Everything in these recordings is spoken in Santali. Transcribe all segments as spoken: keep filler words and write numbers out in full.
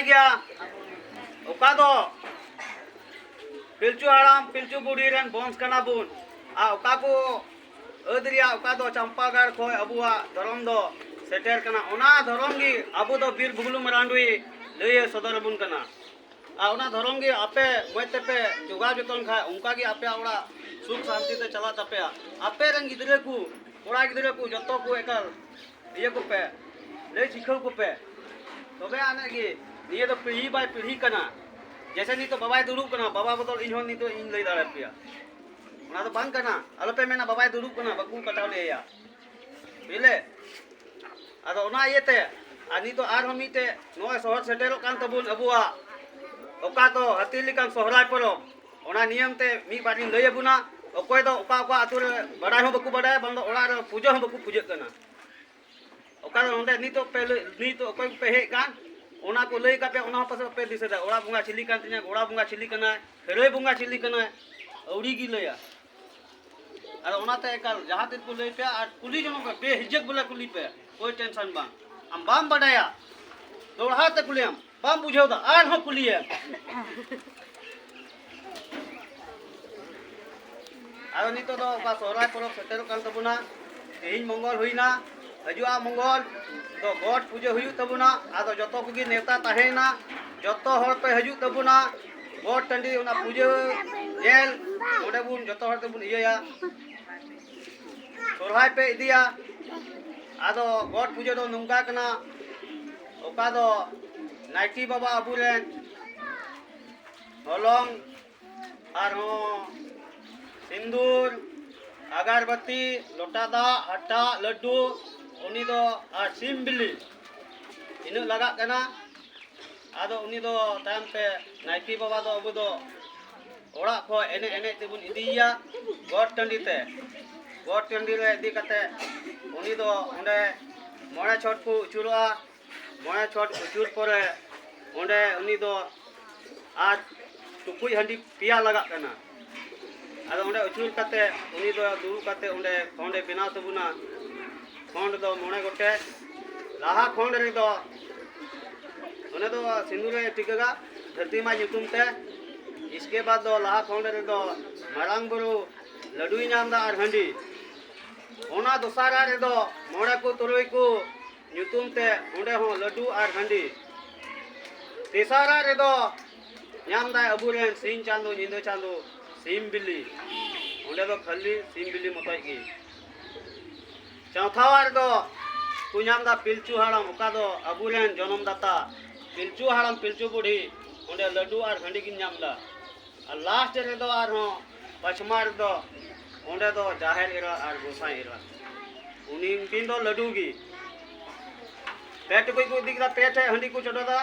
ᱜᱮᱭᱟ, ᱚᱠᱟ ᱫᱚ ᱯᱤᱞᱪᱩ ᱦᱟᱲᱟᱢ ᱯᱤᱞᱪᱩ ᱵᱩᱲᱦᱤ ᱨᱮᱱ ᱵᱚᱝᱥ ᱠᱟᱱᱟ ᱵᱚᱱ, ᱟᱨ ᱚᱠᱟ ᱠᱚ ᱟᱹᱫ ᱨᱮᱭᱟᱜ ᱚᱠᱟ ᱫᱚ ᱪᱟᱢᱯᱟᱜᱟᱲ ᱠᱷᱚᱱ ᱟᱵᱚᱣᱟᱜ ᱫᱷᱚᱨᱚᱢ ᱫᱚ ᱥᱮᱴᱮᱨ ᱠᱟᱱᱟ, ᱚᱱᱟ ᱫᱷᱚᱨᱚᱢ ᱜᱮ ᱟᱵᱚ ᱫᱚ ᱵᱤᱨ ᱵᱷᱩᱜᱽᱞᱩ ᱢᱟᱨᱟᱱᱰᱤ ᱞᱟᱹᱭᱮ ᱥᱚᱫᱚᱨ ᱟᱵᱚᱱ ᱠᱟᱱᱟ᱾ ᱟᱨ ᱚᱱᱟ ᱫᱷᱚᱨᱚᱢ ᱜᱮ ᱟᱯᱮ ᱢᱚᱡᱽ ᱛᱮᱯᱮ ᱡᱚᱜᱟᱣ ᱡᱚᱛᱚᱱ ᱠᱷᱟᱡ, ᱚᱱᱠᱟ ᱜᱮ ᱟᱯᱮᱭᱟᱜ ᱚᱲᱟᱜ ᱥᱩᱠ ᱥᱟᱱᱛᱤ ᱛᱮ ᱪᱟᱞᱟᱜ ᱛᱟᱯᱮᱭᱟ᱾ ᱟᱯᱮ ᱨᱮᱱ ᱜᱤᱫᱽᱨᱟᱹ ᱠᱚ, ᱠᱚᱲᱟ ᱜᱤᱫᱽᱨᱟᱹ ᱠᱚ ᱡᱚᱛᱚ ᱠᱚ ᱮᱠᱟᱞ ᱤᱭᱟᱹ ᱠᱚᱯᱮ, ᱞᱟᱹᱭ ᱥᱤᱠᱷᱟᱹᱣ ᱠᱚᱯᱮ, ᱛᱚᱵᱮ ᱟᱹᱱᱤᱡ ᱜᱮ ᱱᱤᱭᱟᱹ ᱫᱚ ᱯᱤᱲᱦᱤ ᱵᱟᱭ ᱯᱤᱲᱦᱤ ᱠᱟᱱᱟ᱾ ᱡᱮᱭᱥᱮ ᱱᱤᱛᱚᱜ ᱵᱟᱵᱟᱭ ᱫᱩᱲᱩᱵ ᱠᱟᱱᱟ, ᱵᱟᱵᱟ ᱵᱚᱫᱚᱞ ᱤᱧ ᱦᱚᱸ ᱱᱤᱛᱚᱜ ᱤᱧ ᱞᱟᱹᱭ ᱫᱟᱲᱮᱭᱟᱯᱮᱭᱟ᱾ ᱚᱱᱟ ᱫᱚ ᱵᱟᱝ ᱠᱟᱱᱟ, ᱟᱞᱚᱯᱮ ᱢᱮᱱᱟ ᱵᱟᱵᱟᱭ ᱫᱩᱲᱩᱵ ᱠᱟᱱᱟ, ᱵᱟᱠᱚ ᱠᱟᱴᱟᱣ ᱞᱮᱭᱟ, ᱵᱩᱡᱷᱟᱹᱣ? ᱟᱫᱚ ᱚᱱᱟ ᱤᱭᱟᱹᱛᱮ ᱟᱨ ᱱᱤᱛᱚᱜ ᱟᱨᱦᱚᱸ ᱢᱤᱫᱴᱮᱡ ᱱᱚᱜᱼᱚᱭ ᱥᱚᱦᱚᱨ ᱥᱮᱴᱮᱨᱚᱜ ᱠᱟᱱ ᱛᱟᱵᱚᱱ ᱟᱵᱚᱣᱟᱜ ᱚᱠᱟ ᱫᱚ ᱦᱟᱹᱛᱤ ᱞᱮᱠᱟᱱ ᱥᱚᱦᱨᱟᱭ ᱯᱚᱨᱚᱵᱽ, ᱚᱱᱟ ᱱᱤᱭᱚᱢ ᱛᱮ ᱢᱤᱫ ᱵᱟᱨ ᱤᱧ ᱞᱟᱹᱭ ᱟᱵᱚᱱᱟ᱾ ᱚᱠᱚᱭ ᱫᱚ ᱚᱠᱟ ᱚᱠᱟ ᱟᱹᱛᱩ ᱨᱮ ᱵᱟᱰᱟᱭ ᱦᱚᱸ ᱵᱟᱠᱚ ᱵᱟᱰᱟᱭᱟ, ᱵᱟᱝ ᱫᱚ ᱚᱲᱟᱜ ᱨᱮ ᱯᱩᱡᱟᱹ ᱦᱚᱸ ᱵᱟᱠᱚ ᱯᱩᱡᱟᱹᱜ ᱠᱟᱱᱟ᱾ ᱚᱠᱟ ᱫᱚ ᱱᱚᱰᱮ ᱱᱤᱛᱚᱜ ᱯᱮ ᱞᱟᱹᱭ, ᱱᱤᱛᱚᱜ ᱚᱠᱚᱭ ᱠᱚᱯᱮ ᱦᱮᱡ ᱟᱠᱟᱱ, ᱚᱱᱟ ᱠᱚ ᱞᱟᱹᱭ ᱠᱟᱛᱮ ᱚᱱᱟ ᱦᱚᱸ ᱯᱟᱥᱮᱡ ᱵᱟᱯᱮ ᱫᱤᱥᱟᱹᱭᱮᱫᱟ, ᱚᱲᱟᱜ ᱵᱚᱸᱜᱟ ᱪᱤᱞᱤ ᱠᱟᱱ ᱛᱤᱧᱟ, ᱜᱚᱲᱟ ᱵᱚᱸᱜᱟ ᱪᱤᱞᱤ ᱠᱟᱱᱟᱭ, ᱠᱷᱟᱹᱨᱟᱹᱭ ᱵᱚᱸᱜᱟ ᱪᱤᱞᱤ ᱠᱟᱱᱟᱭ, ᱟᱹᱣᱲᱤ ᱜᱮ ᱞᱟᱹᱭᱟ᱾ ᱟᱫᱚ ᱚᱱᱟᱛᱮ ᱮᱠᱟᱞ ᱡᱟᱦᱟᱸ ᱛᱤᱱ ᱠᱚ ᱞᱟᱹᱭ ᱯᱮᱭᱟ ᱟᱨ ᱠᱩᱞᱤ ᱡᱚᱱᱚᱜ ᱯᱮ, ᱵᱮᱦᱤᱡᱟᱹᱠ ᱵᱚᱞᱮ ᱠᱩᱞᱤ ᱯᱮ, ᱠᱳᱭ ᱴᱮᱱᱥᱚᱱ ᱵᱟᱝ᱾ ᱟᱢ ᱵᱟᱢ ᱵᱟᱰᱟᱭᱟ, ᱫᱚᱦᱲᱟ ᱛᱮ ᱠᱩᱞᱤᱭᱟᱢ, ᱵᱟᱢ ᱵᱩᱡᱷᱟᱹᱣ ᱫᱟ, ᱟᱨᱦᱚᱸ ᱠᱩᱞᱤᱭᱮᱢ᱾ ᱟᱫᱚ ᱱᱤᱛᱚᱜ ᱫᱚ ᱚᱠᱟ ᱥᱚᱦᱨᱟᱭ ᱯᱚᱨᱚᱵᱽ ᱥᱮᱴᱮᱨᱚᱜ ᱠᱟᱱ ᱛᱟᱵᱚᱱᱟ, ᱛᱮᱦᱮᱧ ᱢᱚᱝᱜᱚᱞ ᱦᱩᱭᱱᱟ, ᱦᱤᱡᱩᱜᱼᱟ ᱢᱚᱝᱜᱚᱞ ᱫᱚ ᱜᱚᱴ ᱯᱩᱡᱟᱹ ᱦᱩᱭᱩᱜ ᱛᱟᱵᱚᱱᱟ᱾ ᱟᱫᱚ ᱡᱚᱛᱚ ᱠᱚᱜᱮ ᱱᱮᱣᱛᱟ ᱛᱟᱦᱮᱸᱭᱮᱱᱟ, ᱡᱚᱛᱚ ᱦᱚᱲ ᱯᱮ ᱦᱤᱡᱩᱜ ᱛᱟᱵᱚᱱᱟ ᱜᱚᱴ ᱴᱟᱺᱰᱤ ᱚᱱᱟ ᱯᱩᱡᱟᱹ ᱧᱮᱞ, ᱚᱸᱰᱮ ᱵᱚᱱ ᱡᱚᱛᱚ ᱦᱚᱲ ᱛᱮᱵᱚᱱ ᱤᱭᱟᱹᱭᱟ, ᱥᱚᱦᱨᱟᱭ ᱯᱮ ᱤᱫᱤᱭᱟ᱾ ᱟᱫᱚ ᱜᱚᱴ ᱯᱩᱡᱟᱹ ᱫᱚ ᱱᱚᱝᱠᱟ ᱠᱟᱱᱟ, ᱚᱠᱟ ᱫᱚ ᱱᱟᱭᱠᱮ ᱵᱟᱵᱟ ᱟᱵᱚᱨᱮᱱ ᱦᱚᱞᱚᱝ ᱟᱨᱦᱚᱸ ᱥᱤᱸᱫᱩᱨ, ᱟᱜᱟᱨᱵᱟᱹᱛᱤ, ᱞᱚᱴᱟ ᱫᱟᱜ, ᱦᱟᱴᱟᱜ, ᱞᱟᱹᱰᱩ, ᱩᱱᱤ ᱫᱚ ᱟᱨ ᱥᱤᱢ ᱵᱤᱞᱤ ᱤᱱᱟᱹᱜ ᱞᱟᱜᱟᱜ ᱠᱟᱱᱟ᱾ ᱟᱫᱚ ᱩᱱᱤ ᱫᱚ ᱛᱟᱭᱚᱢ ᱛᱮ ᱱᱟᱭᱠᱮ ᱵᱟᱵᱟ ᱫᱚ ᱟᱵᱚ ᱫᱚ ᱚᱲᱟᱜ ᱠᱷᱚᱱ ᱮᱱᱮᱡ ᱮᱱᱮᱡ ᱛᱮᱵᱚᱱ ᱤᱫᱤᱭᱮᱭᱟ ᱜᱚᱴ ᱴᱟᱺᱰᱤ ᱛᱮ᱾ ᱜᱚᱴ ᱴᱟᱺᱰᱤ ᱨᱮ ᱤᱫᱤ ᱠᱟᱛᱮ ᱩᱱᱤ ᱫᱚ ᱚᱸᱰᱮ ᱢᱚᱬᱮ ᱪᱷᱚᱴ ᱠᱚ ᱟᱹᱪᱩᱨᱚᱜᱼᱟ᱾ ᱢᱚᱬᱮ ᱪᱷᱚᱴ ᱟᱹᱪᱩᱨ ᱯᱚᱨᱮ ᱚᱸᱰᱮ ᱩᱱᱤ ᱫᱚ ᱟᱨ ᱴᱩᱠᱩᱡ ᱦᱟᱺᱰᱤ ᱯᱮᱭᱟ ᱞᱟᱜᱟᱜ ᱠᱟᱱᱟ᱾ ᱟᱫᱚ ᱚᱸᱰᱮ ᱟᱹᱪᱩᱨ ᱠᱟᱛᱮ ᱩᱱᱤ ᱫᱚ ᱫᱩᱲᱩᱵ ᱠᱟᱛᱮ ᱚᱸᱰᱮ ᱠᱷᱚᱸᱰᱮ ᱵᱮᱱᱟᱣ ᱛᱟᱵᱚᱱᱟ᱾ ᱠᱷᱚᱸᱰ ᱫᱚ ᱢᱚᱬᱮ ᱜᱚᱴᱮᱡ᱾ ᱞᱟᱦᱟ ᱠᱷᱚᱸᱰ ᱨᱮᱫᱚ ᱚᱱᱟ ᱫᱚ ᱥᱤᱸᱫᱩᱨ ᱮ ᱴᱤᱠᱟᱹᱜᱟ ᱫᱷᱟᱹᱨᱛᱤ ᱢᱟ ᱧᱩᱛᱩᱢ ᱛᱮ᱾ ᱤᱥᱠᱮ ᱵᱟᱫ ᱫᱚ ᱞᱟᱦᱟ ᱠᱷᱚᱸᱰ ᱨᱮᱫᱚ ᱢᱟᱨᱟᱝ ᱵᱩᱨᱩ ᱞᱟᱹᱰᱩᱭ ᱧᱟᱢ ᱮᱫᱟ ᱟᱨ ᱦᱟᱺᱰᱤ᱾ ᱚᱱᱟ ᱫᱚᱥᱟᱨᱟ ᱨᱮᱫᱚ ᱢᱚᱬᱮ ᱠᱚ ᱛᱩᱨᱩᱭ ᱠᱚ ᱧᱩᱛᱩᱢ ᱛᱮ ᱚᱸᱰᱮ ᱦᱚᱸ ᱞᱟᱹᱰᱩ ᱟᱨ ᱦᱟᱺᱰᱤ᱾ ᱛᱮᱥᱟᱨᱟ ᱨᱮᱫᱚ ᱧᱟᱢ ᱫᱟᱭ ᱟᱵᱚᱨᱮᱱ ᱥᱤᱧ ᱪᱟᱸᱫᱚ ᱧᱤᱫᱟᱹ ᱪᱟᱸᱫᱚ ᱥᱤᱢ ᱵᱤᱞᱤ᱾ ᱚᱸᱰᱮ ᱫᱚ ᱠᱷᱟᱹᱞᱤ ᱥᱤᱢ ᱵᱤᱞᱤ ᱢᱚᱛᱚᱡ ᱜᱮ᱾ ᱪᱟᱣᱛᱷᱟᱣᱟᱜ ᱨᱮᱫᱚ ᱠᱚ ᱧᱟᱢ ᱮᱫᱟ ᱯᱤᱞᱪᱩ ᱦᱟᱲᱟᱢ, ᱚᱠᱟ ᱫᱚ ᱟᱵᱚᱨᱮᱱ ᱡᱚᱱᱚᱢ ᱫᱟᱛᱟ ᱯᱤᱞᱪᱩ ᱦᱟᱲᱟᱢ ᱯᱤᱞᱪᱩ ᱵᱩᱰᱷᱤ᱾ ᱚᱸᱰᱮ ᱞᱟᱹᱰᱩ ᱟᱨ ᱦᱟᱺᱰᱤ ᱠᱤᱱ ᱧᱟᱢ ᱮᱫᱟ᱾ ᱟᱨ ᱞᱟᱥᱴ ᱨᱮᱫᱚ ᱟᱨᱦᱚᱸ ᱯᱟᱪᱷᱢᱟ ᱨᱮᱫᱚ ᱚᱸᱰᱮ ᱫᱚ ᱡᱟᱦᱮᱨ ᱮᱨᱟ ᱟᱨ ᱜᱚᱸᱥᱟᱭ ᱮᱨᱟ, ᱩᱱᱤ ᱩᱱᱠᱤᱱ ᱫᱚ ᱞᱟᱹᱰᱩ ᱜᱮ᱾ ᱯᱮ ᱴᱩᱠᱩᱡ ᱠᱚ ᱤᱫᱤ ᱠᱮᱫᱟ, ᱯᱮ ᱴᱷᱮᱡ ᱦᱟᱺᱰᱤ ᱠᱚ ᱪᱚᱰᱚᱨᱟ᱾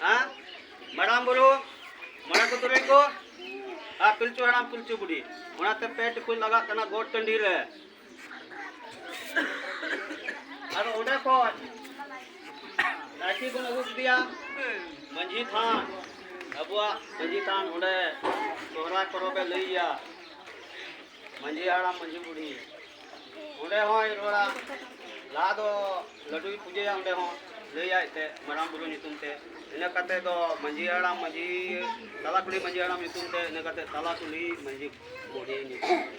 ᱦᱮᱸ, ᱢᱟᱨᱟᱝ ᱵᱩᱨᱩ, ᱢᱚᱬᱮ ᱠᱚ ᱛᱩᱨᱩᱭ ᱠᱚ ᱟᱨ ᱯᱤᱞᱪᱩ ᱦᱟᱲᱟᱢ ᱯᱤᱞᱪᱩ ᱵᱩᱰᱷᱤ᱾ ᱚᱱᱟᱛᱮ ᱯᱮ ᱴᱩᱠᱩᱡ ᱞᱟᱜᱟᱜ ᱠᱟᱱᱟ ᱜᱚᱴ ᱴᱟᱺᱰᱤ ᱨᱮ᱾ ᱟᱫᱚ ᱚᱸᱰᱮ ᱠᱷᱚᱡ ᱱᱟᱭᱠᱮ ᱵᱚᱱ ᱟᱹᱜᱩ ᱠᱮᱫᱮᱭᱟ ᱢᱟᱹᱡᱷᱤ ᱛᱷᱟᱱ, ᱟᱵᱚᱣᱟᱜ ᱢᱟᱹᱡᱷᱤ ᱛᱷᱟᱱ, ᱚᱸᱰᱮ ᱥᱚᱦᱨᱟᱭ ᱯᱚᱨᱚᱵᱽ ᱮ ᱞᱟᱹᱭᱟ ᱢᱟᱹᱡᱷᱤ ᱦᱟᱲᱟᱢ ᱢᱟᱹᱡᱷᱤ ᱵᱩᱰᱷᱤ᱾ ᱚᱸᱰᱮ ᱦᱚᱸᱭ ᱨᱚᱲᱟ, ᱞᱟᱦᱟ ᱫᱚ ᱞᱟᱹᱰᱩᱭ ᱯᱩᱡᱟᱹᱭᱟ, ᱚᱸᱰᱮ ᱦᱚᱸ ᱞᱟᱹᱭᱟᱭ ᱛᱮ ᱢᱟᱨᱟᱝ ᱵᱩᱨᱩ ᱧᱩᱛᱩᱢ ᱛᱮ᱾ ᱤᱱᱟᱹ ᱠᱟᱛᱮ ᱫᱚ ᱢᱟᱹᱡᱷᱤ ᱦᱟᱲᱟᱢ, ᱢᱟᱹᱡᱷᱤ, ᱛᱟᱞᱟ ᱠᱩᱞᱦᱤ ᱢᱟᱹᱡᱷᱤ ᱦᱟᱲᱟᱢ ᱧᱩᱛᱩᱢ ᱛᱮ, ᱤᱱᱟᱹ ᱠᱟᱛᱮ ᱛᱟᱞᱟ ᱠᱩᱞᱦᱤ ᱢᱟᱹᱡᱷᱤ ᱵᱩᱰᱷᱤ ᱧᱩᱛᱩᱢ ᱛᱮ᱾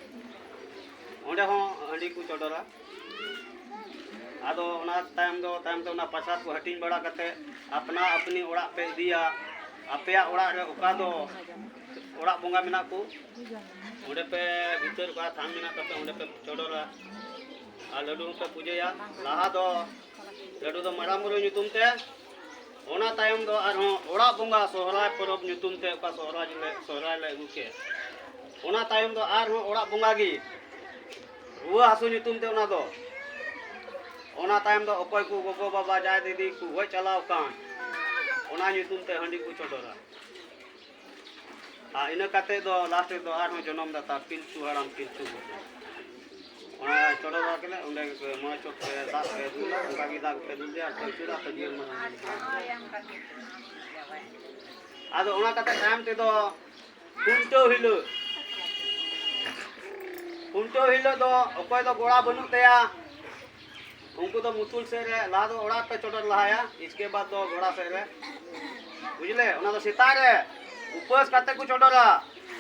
ᱚᱸᱰᱮ ᱦᱚᱸ ᱦᱟᱺᱰᱤ ᱠᱚ ᱪᱚᱰᱚᱨᱟ᱾ ᱟᱫᱚ ᱚᱱᱟ ᱛᱟᱭᱚᱢ ᱫᱚ, ᱛᱟᱭᱚᱢ ᱛᱮ ᱚᱱᱟ ᱯᱨᱚᱥᱟᱫ ᱠᱚ ᱦᱟᱹᱴᱤᱧ ᱵᱟᱲᱟ ᱠᱟᱛᱮ ᱟᱯᱱᱟ ᱟᱯᱱᱤ ᱚᱲᱟᱜ ᱯᱮ ᱤᱫᱤᱭᱟ᱾ ᱟᱯᱮᱭᱟᱜ ᱚᱲᱟᱜ ᱨᱮ ᱚᱠᱟ ᱫᱚ ᱚᱲᱟᱜ ᱵᱚᱸᱜᱟ ᱢᱮᱱᱟᱜ ᱠᱚ, ᱚᱸᱰᱮ ᱯᱮ ᱵᱷᱤᱛᱟᱹᱨ ᱠᱚᱣᱟ, ᱛᱷᱟᱱ ᱢᱮᱱᱟᱜ ᱛᱟᱯᱮ, ᱚᱸᱰᱮ ᱯᱮ ᱪᱚᱰᱚᱨᱟ᱾ ᱟᱨ ᱞᱟᱹᱰᱩ ᱦᱚᱸᱯᱮ ᱯᱩᱡᱟᱹᱭᱟ᱾ ᱞᱟᱦᱟ ᱫᱚ ᱞᱟᱹᱰᱩ ᱫᱚ ᱢᱟᱨᱟᱝ ᱵᱩᱨᱩ ᱧᱩᱛᱩᱢ ᱛᱮ, ᱚᱱᱟ ᱛᱟᱭᱚᱢ ᱫᱚ ᱟᱨᱦᱚᱸ ᱚᱲᱟᱜ ᱵᱚᱸᱜᱟ ᱥᱚᱦᱨᱟᱭ ᱯᱚᱨᱚᱵᱽ ᱧᱩᱛᱩᱢ ᱛᱮ, ᱚᱠᱟ ᱥᱚᱦᱨᱟᱭ ᱞᱮ, ᱥᱚᱦᱨᱟᱭ ᱞᱮ ᱟᱹᱜᱩ ᱠᱮᱫ, ᱚᱱᱟ ᱛᱟᱭᱚᱢ ᱫᱚ ᱟᱨᱦᱚᱸ ᱚᱲᱟᱜ ᱵᱚᱸᱜᱟ ᱜᱮ, ᱨᱩᱣᱟᱹ ᱦᱟᱹᱥᱩ ᱧᱩᱛᱩᱢ ᱛᱮ ᱚᱱᱟ ᱫᱚ᱾ ᱚᱱᱟ ᱛᱟᱭᱚᱢ ᱫᱚ ᱚᱠᱚᱭ ᱠᱚ ᱜᱚᱜᱚ ᱵᱟᱵᱟ ᱡᱟᱭ ᱫᱤᱫᱤ ᱠᱚ ᱜᱚᱡ ᱪᱟᱞᱟᱣ ᱟᱠᱟᱱ, ᱚᱱᱟ ᱧᱩᱛᱩᱢ ᱛᱮ ᱦᱟᱺᱰᱤ ᱠᱚ ᱪᱚᱰᱚᱨᱟ᱾ ᱟᱨ ᱤᱱᱟᱹ ᱠᱟᱛᱮ ᱫᱚ ᱞᱟᱥᱴ ᱨᱮᱫᱚ ᱟᱨᱦᱚᱸ ᱡᱚᱱᱚᱢ ᱫᱟᱛᱟ ᱯᱤᱞᱪᱩ ᱦᱟᱲᱟᱢ ᱯᱤᱞᱪᱩ ᱵᱩᱰᱷᱤ ᱚᱱᱟ ᱪᱚᱰᱚᱨ ᱵᱟᱲᱟ ᱠᱮᱫᱟ, ᱚᱸᱰᱮ ᱜᱮ ᱢᱚᱬᱮ ᱪᱚᱴ ᱨᱮ ᱫᱟᱜ ᱯᱮ ᱫᱩᱞᱟ, ᱚᱱᱠᱟ ᱜᱮ ᱫᱟᱜ ᱯᱮ ᱫᱩᱞ ᱤᱫᱤᱭᱟ ᱟᱨ ᱯᱤᱞᱪᱩ ᱫᱟᱜ ᱯᱮ ᱡᱤᱭᱚᱱ ᱢᱟᱨᱟᱝ ᱤᱫᱤᱭᱟ᱾ ᱟᱫᱚ ᱚᱱᱟ ᱠᱟᱛᱮ ᱛᱟᱭᱚᱢ ᱛᱮᱫᱚ ᱠᱷᱩᱱᱴᱟᱹᱣ ᱦᱤᱞᱳᱜ, ᱠᱷᱩᱱᱴᱟᱹᱣ ᱦᱤᱞᱳᱜ ᱫᱚ ᱚᱠᱚᱭ ᱫᱚ ᱜᱚᱲᱟ ᱵᱟᱹᱱᱩᱜ ᱛᱟᱭᱟ, ᱩᱱᱠᱩ ᱫᱚ ᱢᱩᱛᱩᱞ ᱥᱮᱫ ᱨᱮ, ᱞᱟᱦᱟ ᱫᱚ ᱚᱲᱟᱜ ᱯᱮ ᱪᱚᱰᱚᱨ ᱞᱟᱦᱟᱭᱟ, ᱤᱥᱠᱮ ᱵᱟᱫ ᱫᱚ ᱜᱚᱲᱟ ᱥᱮᱫ ᱨᱮ᱾ ᱵᱩᱡᱽᱞᱮ? ᱚᱱᱟ ᱫᱚ ᱥᱮᱛᱟᱜ ᱨᱮ ᱩᱯᱟᱹᱥ ᱠᱟᱛᱮ ᱠᱚ ᱪᱚᱰᱚᱨᱟ,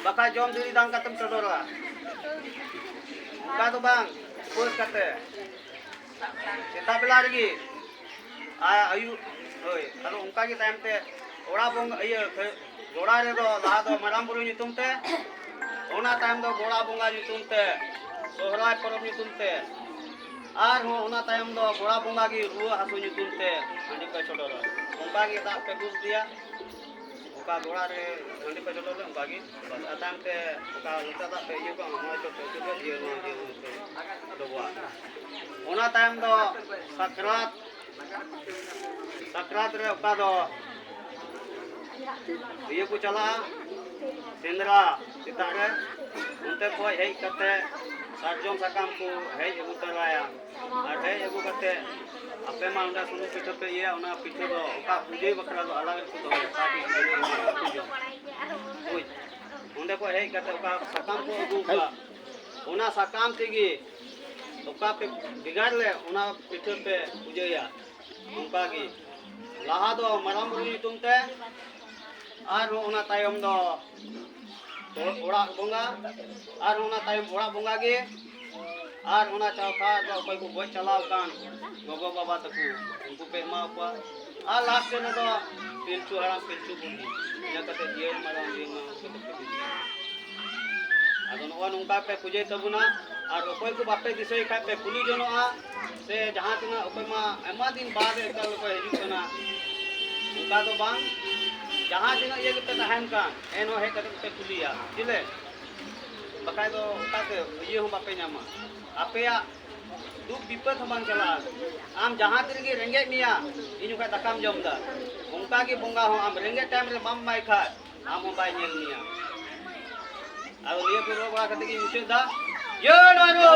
ᱵᱟᱠᱷᱟᱡ ᱡᱚᱢ ᱫᱷᱤᱨᱤ ᱫᱟᱱ ᱠᱟᱛᱮᱢ ᱪᱚᱰᱚᱨᱟ᱾ ᱚᱱᱠᱟ ᱫᱚ ᱵᱟᱝ, ᱩᱯᱟᱹᱥ ᱠᱟᱛᱮ ᱥᱮᱛᱟᱜ ᱵᱮᱞᱟ ᱨᱮᱜᱮ᱾ ᱟᱨ ᱟᱹᱭᱩᱵ, ᱦᱳᱭ, ᱟᱫᱚ ᱚᱱᱠᱟ ᱜᱮ ᱛᱟᱭᱚᱢ ᱛᱮ ᱚᱲᱟᱜ ᱵᱚᱸᱜᱟ, ᱤᱭᱟᱹ, ᱜᱚᱲᱟ ᱨᱮᱫᱚ ᱞᱟᱦᱟ ᱫᱚ ᱢᱟᱨᱟᱝ ᱵᱩᱨᱩ ᱧᱩᱛᱩᱢ ᱛᱮ, ᱚᱱᱟ ᱛᱟᱭᱚᱢ ᱫᱚ ᱜᱚᱲᱟ ᱵᱚᱸᱜᱟ ᱧᱩᱛᱩᱢ ᱛᱮ, ᱥᱚᱦᱨᱟᱭ ᱯᱚᱨᱚᱵᱽ ᱧᱩᱛᱩᱢ ᱛᱮ, ᱟᱨᱦᱚᱸ ᱚᱱᱟ ᱛᱟᱭᱚᱢ ᱫᱚ ᱜᱚᱲᱟ ᱵᱚᱸᱜᱟ ᱜᱮ ᱨᱩᱣᱟᱹ ᱦᱟᱹᱥᱩ ᱧᱩᱛᱩᱢ ᱛᱮ ᱦᱟᱺᱰᱤ ᱯᱮ ᱪᱚᱰᱚᱨᱟ᱾ ᱚᱱᱠᱟ ᱜᱮ ᱫᱟᱜ ᱯᱮ ᱫᱩᱞ ᱤᱫᱤᱭᱟ, ᱚᱠᱟ ᱜᱚᱲᱟ ᱨᱮ ᱦᱟᱺᱰᱤ ᱯᱮ ᱪᱚᱰᱚᱨ ᱞᱮ ᱚᱱᱠᱟ ᱜᱮ᱾ ᱵᱟᱥ, ᱟᱨ ᱛᱟᱭᱚᱢ ᱛᱮ ᱚᱠᱟ ᱞᱚᱴᱟ ᱫᱟᱜ ᱯᱮ ᱤᱭᱟᱹ ᱠᱟᱜᱼᱟ, ᱚᱱᱟ ᱪᱚᱴ ᱯᱮ ᱤᱭᱟᱹ ᱠᱟᱜᱼᱟ, ᱤᱭᱟᱹ ᱱᱚᱣᱟ ᱤᱭᱟᱹ ᱱᱚᱣᱟ ᱯᱮ ᱰᱚᱵᱚᱜᱼᱟ᱾ ᱚᱱᱟ ᱛᱟᱭᱚᱢ ᱫᱚ ᱥᱟᱠᱨᱟᱛ, ᱥᱟᱠᱨᱟᱛ ᱨᱮ ᱚᱠᱟ ᱫᱚ ᱤᱭᱟᱹ ᱠᱚ ᱪᱟᱞᱟᱜᱼᱟ ᱥᱮᱸᱫᱽᱨᱟ ᱥᱮᱛᱟᱜ ᱨᱮ, ᱚᱱᱛᱮ ᱠᱷᱚᱡ ᱦᱮᱡ ᱠᱟᱛᱮ ᱥᱟᱨᱡᱚᱢ ᱥᱟᱠᱟᱢ ᱠᱚ ᱦᱮᱡ ᱟᱹᱜᱩ ᱛᱚᱨᱟᱭᱟ᱾ ᱟᱨ ᱦᱮᱡ ᱟᱹᱜᱩ ᱠᱟᱛᱮ ᱟᱯᱮ ᱢᱟ ᱚᱸᱰᱮ ᱥᱩᱱᱩᱢ ᱯᱤᱴᱷᱟᱹ ᱯᱮ ᱤᱭᱟᱹᱭᱟ, ᱚᱱᱟ ᱯᱤᱴᱷᱟᱹ ᱫᱚ ᱚᱠᱟ ᱯᱩᱡᱟᱹ ᱵᱟᱠᱷᱨᱟ ᱫᱚ ᱟᱞᱟᱜᱽ ᱨᱮᱠᱚ ᱫᱚᱦᱚᱭᱟ, ᱚᱠᱟ ᱯᱤᱴᱷᱟᱹ ᱫᱚ ᱵᱟᱠᱚ ᱡᱚᱢᱟ᱾ ᱵᱩᱡᱽ? ᱚᱸᱰᱮ ᱠᱷᱚᱡ ᱦᱮᱡ ᱠᱟᱛᱮ ᱚᱠᱟ ᱥᱟᱠᱟᱢ ᱠᱚ ᱟᱹᱜᱩ ᱠᱟᱜᱼᱟ, ᱚᱱᱟ ᱥᱟᱠᱟᱢ ᱛᱮᱜᱮ ᱚᱠᱟ ᱯᱮ ᱵᱷᱮᱜᱟᱨ ᱞᱮ, ᱚᱱᱟ ᱯᱤᱴᱷᱟᱹ ᱯᱮ ᱯᱩᱡᱟᱹᱭᱟ᱾ ᱚᱱᱠᱟ ᱜᱮ ᱞᱟᱦᱟ ᱫᱚ ᱢᱟᱨᱟᱝ ᱵᱩᱨᱩ ᱧᱩᱛᱩᱢ ᱛᱮ, ᱟᱨᱦᱚᱸ ᱚᱱᱟ ᱛᱟᱭᱚᱢ ᱫᱚ ᱚᱲᱟᱜ ᱵᱚᱸᱜᱟ, ᱟᱨ ᱚᱱᱟ ᱛᱟᱭᱚᱢ ᱚᱲᱟᱜ ᱵᱚᱸᱜᱟ ᱜᱮ, ᱟᱨ ᱚᱱᱟ ᱪᱟᱣᱛᱷᱟ ᱫᱚ ᱚᱠᱚᱭ ᱠᱚ ᱜᱚᱡ ᱪᱟᱞᱟᱣ ᱟᱠᱟᱱ ᱜᱚᱜᱚ ᱵᱟᱵᱟ ᱛᱟᱠᱚ, ᱩᱱᱠᱩ ᱯᱮ ᱮᱢᱟ ᱠᱚᱣᱟ᱾ ᱟᱨ ᱞᱟᱥᱴ ᱨᱮᱫᱚ ᱯᱤᱞᱪᱩ ᱦᱟᱲᱟᱢ ᱯᱤᱞᱪᱩ ᱵᱩᱲᱦᱤ, ᱤᱱᱟᱹ ᱠᱟᱛᱮ ᱡᱤᱭᱟᱹᱲ ᱢᱟᱨᱟᱝ ᱡᱤᱭᱟᱹᱲ ᱢᱟᱨᱟᱝ ᱠᱟᱛᱮ ᱯᱮ ᱤᱫᱤᱭᱟ᱾ ᱟᱫᱚ ᱱᱚᱜᱼᱚ ᱱᱚᱝᱠᱟ ᱯᱮ ᱯᱩᱡᱟᱹᱭ ᱛᱟᱵᱚᱱᱟ᱾ ᱟᱨ ᱚᱠᱚᱭ ᱠᱚ ᱵᱟᱯᱮ ᱫᱤᱥᱟᱹᱭ ᱠᱷᱟᱡ ᱯᱮ ᱠᱩᱞᱤ ᱡᱚᱱᱚᱜᱼᱟ, ᱥᱮ ᱡᱟᱦᱟᱸ ᱛᱤᱱᱟᱹᱜ ᱚᱠᱚᱭ ᱢᱟ ᱟᱭᱢᱟ ᱫᱤᱱ ᱵᱟᱫ ᱮᱠᱟᱞ ᱠᱚ ᱦᱤᱡᱩᱜ ᱠᱟᱱᱟ, ᱚᱱᱠᱟ ᱫᱚ ᱵᱟᱝ, ᱡᱟᱦᱟᱸ ᱛᱤᱱᱟᱹᱜ ᱤᱭᱟᱹ ᱜᱮᱯᱮ ᱛᱟᱦᱮᱱ ᱠᱟᱱ, ᱮᱱᱦᱚᱸ ᱦᱮᱡ ᱠᱟᱛᱮ ᱯᱮ ᱠᱩᱞᱤᱭᱟ, ᱪᱮᱞᱮ? ᱵᱟᱠᱷᱟᱡ ᱫᱚ ᱚᱠᱟᱛᱮ ᱤᱭᱟᱹ ᱦᱚᱸ ᱵᱟᱯᱮ ᱧᱟᱢᱟ, ᱟᱯᱮᱭᱟᱜ ᱫᱩᱠ ᱵᱤᱯᱚᱫ ᱦᱚᱸ ᱵᱟᱝ ᱪᱟᱞᱟᱜᱼᱟ᱾ ᱟᱢ ᱡᱟᱦᱟᱸ ᱛᱤ ᱨᱮᱜᱮ ᱨᱮᱸᱜᱮᱡ ᱢᱮᱭᱟ, ᱤᱧ ᱡᱚᱠᱷᱟᱡ ᱫᱟᱠᱟᱢ ᱡᱚᱢ ᱮᱫᱟ, ᱚᱱᱠᱟ ᱜᱮ ᱵᱚᱸᱜᱟ ᱦᱚᱸ ᱟᱢ ᱨᱮᱸᱜᱮᱡ ᱴᱟᱭᱤᱢ ᱨᱮ ᱵᱟᱢ ᱮᱢᱟᱭ ᱠᱷᱟᱡ, ᱟᱢ ᱦᱚᱸ ᱵᱟᱭ ᱧᱮᱞ ᱢᱮᱭᱟ᱾ ᱟᱫᱚ ᱱᱤᱭᱟᱹ ᱠᱚ ᱨᱚᱲ ᱵᱟᱲᱟ ᱠᱟᱛᱮ ᱜᱤᱧ ᱢᱩᱪᱟᱹᱫ ᱮᱫᱟ᱾ ᱡᱚᱭ ᱱᱟᱨᱳ!